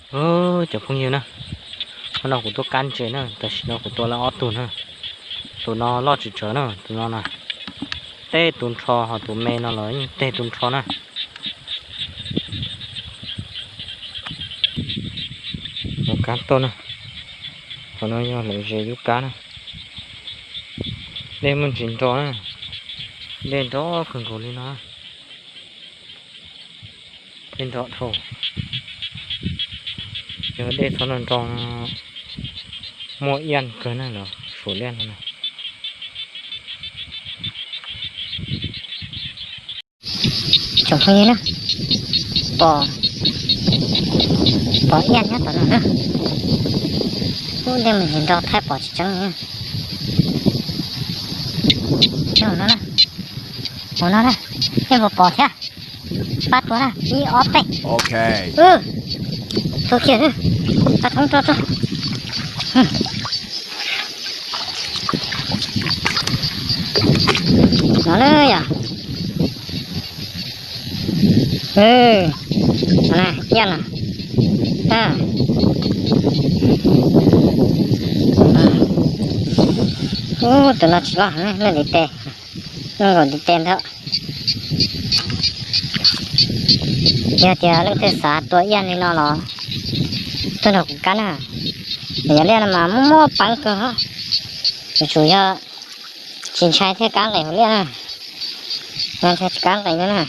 Cov phooj ywg na, hnub no kuv tuaj kab ntses na, tam sim no kuv tua lawm ob tug na. Tus no loj tsis tsawg na, tus no na. Tej tus nrho ho tus me no los yeej tej tus nrho na. Mus kab tuaj na. Qhov no yog lawv ze yub kab na. Dej muaj ntsis nro na. Dej nro kawg nkaus li no. Dej nro dhau. Yog dej txhob nro nro, muaj iaj kawg na, lawv suav liaj no na. Tsoom phooj ywg na, pom, pom iaj nyob tom no na. Ub, dej mus ntsis nro thaij pom tsis tseeb na. Ub, no na, ub, no na, dej mus pom thiab. Pab tua na, ib ob peb. Tua kiag, pab thoob rau rau. No na yom. Iaj no. Ub, tus no tsis loj, nej ntim tes, nej nkaum ntim tes ntawd. Yog tias leej twg xav tua iaj li no los tuaj nrog kuv kab na. Yog liaj no mas muaj muaj peev kawg, yuav tsum yog tsis ntshai thiaj kab nqis hauv liaj na. Ntshai tsis kab nqis na.